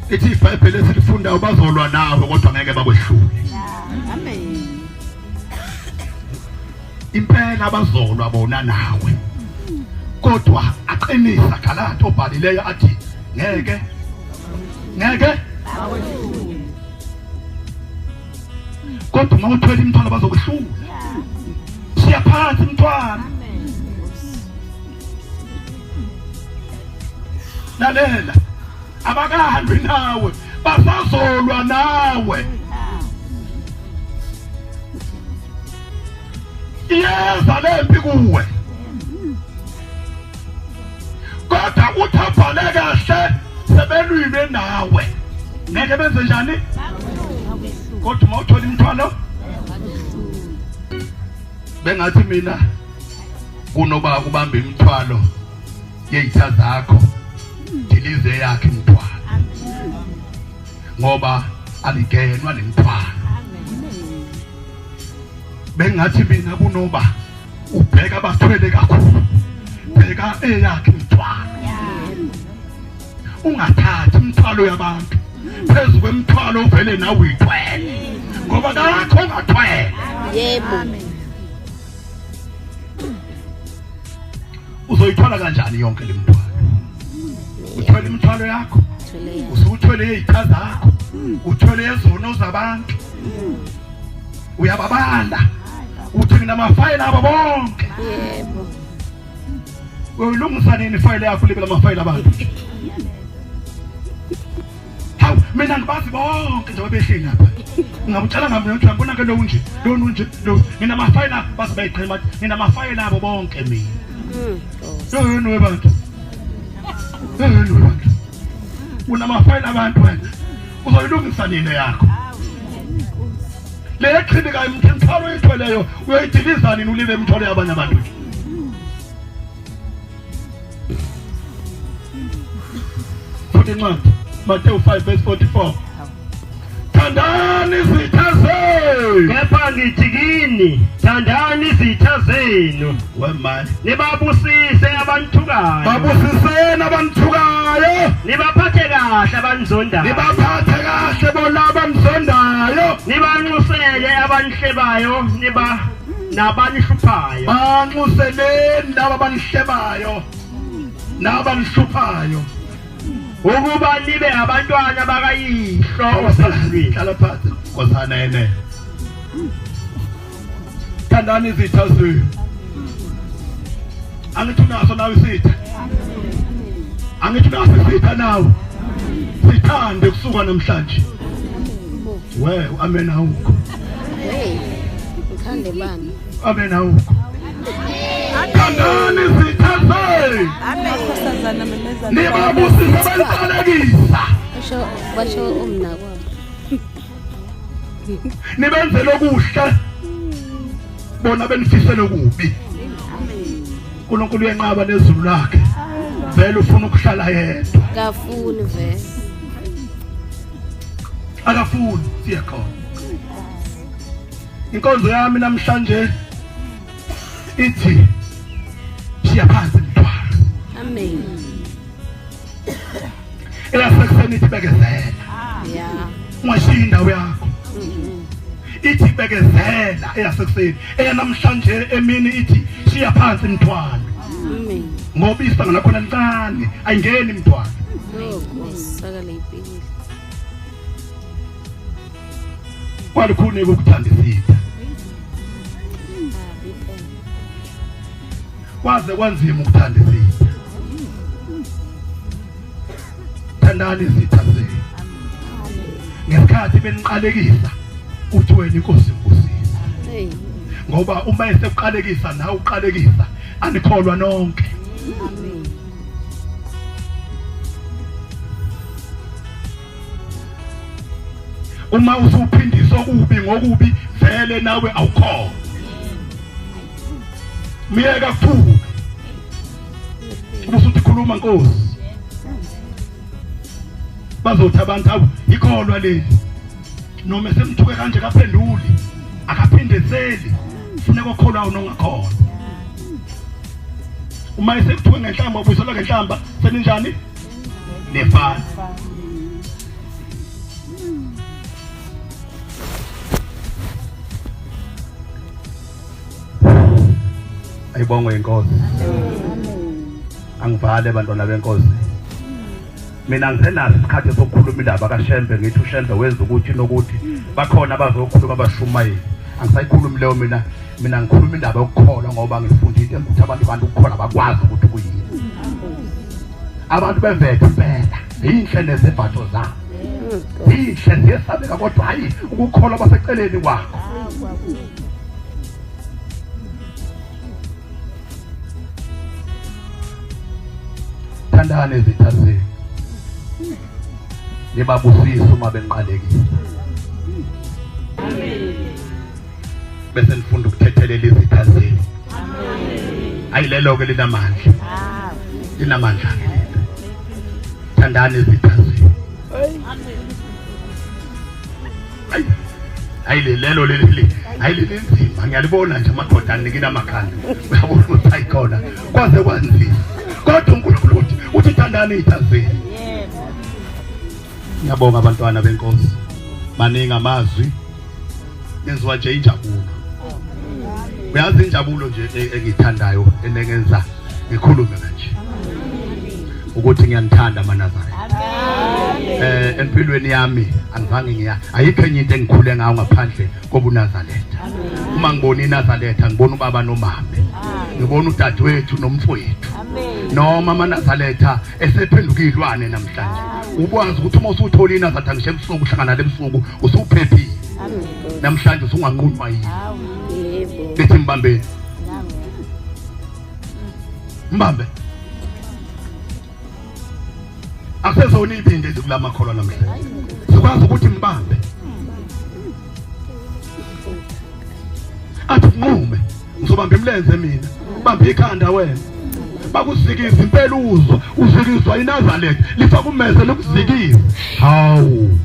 Ithi iBhayibheli esilifundayo bazolwa nawe kodwa ngeke bakwehlule. Amen. Impela bazolwa bona nawe. Kodwa aqinisa Galati obhalileyo athi ngeke ngeke kodwa uma uthwele imithwalo bazokuhlula. Siya phansi imithwalo. Lalela abakahambi nawe basazolwa nawe iyeza lempi kuwe kodwa uthi abhale kahle sebelwile nawe ngeke benze njani kodwa uma uthola imithwalo bengathi mina kunoba kubamba imithwalo yeyitha zakho dilize yakhe imithwalo ngoba aligenwa lemithwalo bengathi mina kunoba ubheka abathwele kakhulu bheka eyakhe imithwalo ungathathi imithwalo yabantu phezu kwemithwalo ovele nawe uyithwele ngoba kakho ongathwele. Yebo. Uzoyithwala kanjani yonke le mithwalo? Uthwele imithwalo yakho, usuthwele izitha zakho, uthwele ezono zabantu, uyababala uthi nginamafayela abo bonke. Yebo. Uyilungisa nini ifayela yakho libe lamafayela abantu? Hawu mina ngibazi bonke njengoba behleli lapha. Ngingabutshela ngami ukuthi ngibona ke lo nje, lo nje, lo nginamafayela baze bayiqhema nginamafayela abo bonke mina. Yini webantu? Yini webantu? Unamafayela abantu wena. Uzoyilungisa nini yakho? Le qhibika imithwalo oyithweleyo uyoyidiliza nini ulibe imithwalo yabanye abantu nje? Futhi incwadi Matthew 5 verse 44. Thandani izitha zenu. Kepha ngithi kini, thandani izitha zenu. Wemali. Nibabusise abanithukayo. Babusiseni abanithukayo. Nibaphathe kahle abanizondayo. Nibaphathe kahle bona abanizondayo. Nibanxusele abanihlebayo, niba nabanihluphayo. Banxuseleni laba abanihlebayo nabanihluphayo. Ukuba nibe abantwana bakayihlo osezulwini. Hlala phansi nkosana ene. Thandani izitha zenu. Angithi unaso nawe isitha. Angithi unaso isitha nawe. Sithande kusuka namhlanje. We amen awukho. Hey, ngithande bani? Amen awukho. Thandani izitha zenu. Amakhosazana memeza Nibabusise baniqalekisa. Basho basho umnakwabo. Nibenzele okuhle. Bona benifisele okubi. uNkulunkulu uyenqaba nezulu lakhe. Vele ufuna ukuhlala yedwa. Kafuni vele. Akafuni siye khona. Inkonzo yami namhlanje ithi shiya phansi imithwalo. Amen. Eyasekuseni ithi bekezela. Yeah. Ungashiyi indawo yakho. Ithi bekezela eyasekuseni. Eyanamhlanje emini ithi shiya phansi imithwalo. Amen. Ngoba isango lakhona lincane ayingeni imithwalo. Oh, Nkosi, saka leyipikili. Kwalukhuni ukuthanda isitha. Kwaze kwanzima ukuthanda isitha. Thandani izitha zenu. Ngesikhathi beniqalekisa uthi wena inkosi ibusise. Hey. Ngoba uma esekuqalekisa nawe uqalekisa anikholwa nonke. Amen. Uma usuphindisa okubi ngokubi vele nawe awukholwa. Myeka kuthuke. Ubusuthi khuluma Nkosi. Bazothi abantu awu ikholwa leli. Noma esemthuke kanje kaphenduli. Akaphindiseli. Funeka okholwayo nongakholwa. Uma esekuthuke ngenhlamba ubuyisela ngenhlamba seninjani? Nefana. Ayibongwe inkosi. Angivale bantwana benkosi. Mina ngisenaso isikhathi sokukhuluma indaba kaShembe ngithi uShembe wenza ukuthi nokuthi bakhona abazokhuluma abashumayeli. Angisayikhulumi leyo mina mina ngikhuluma indaba yokukholwa ngoba ngifunda into engukuthi abantu bantu ukukholwa bakwazi ukuthi kuyini. Abantu bemvethe impela yinhle nezembatho zabo. Yinhle ziyesabeka kodwa hayi ukukholwa baseceleni kwakho. Thandani izitha zenu. Nibabusise uma benqalekile. Bese nifunda ukuthethelela izitha zenu. Ayi lelo ke linamandla. Linamandla ke. Thandani izitha zenu. Ayi hayi lelo leli hayi linzima ngiyalibona nje amadoda anikina amakhanda uyabona ukuthi ayikhona kwaze kwanzima kodwa uNkulunkulu uthi uthi thandani izitha zenu ngiyabonga abantwana benkosi maningi amazwi nenziwa nje injabulo uyazi injabulo nje e, engiyithandayo enengenza ngikhulume kanje ukuthi ngiyanithanda amaNazaretha eh empilweni yami angizange ngiya ayikho enye into engikhule ngayo ngaphandle kobuNazaretha uma ngibona iNazaretha ngibona ubaba nomama ngibona udadewethu nomfowethu noma amaNazaretha esephenduka izilwane namhlanje ubwazi ukuthi uma usuthola iNazaretha ngisho ebusuku uhlangana lebusuku usuphephile namhlanje usunganqunywa yini bethi mbambeni mbambe akusezona ibindi ezikulamakholwa namhlanje sikwazi ukuthi mbambe athi nqume ngizobamba imilenze mina bamba ikhanda wena bakuzikiza impela uzwa uzikizwa iNazaretha lifaka umese lokuzikiza hawu.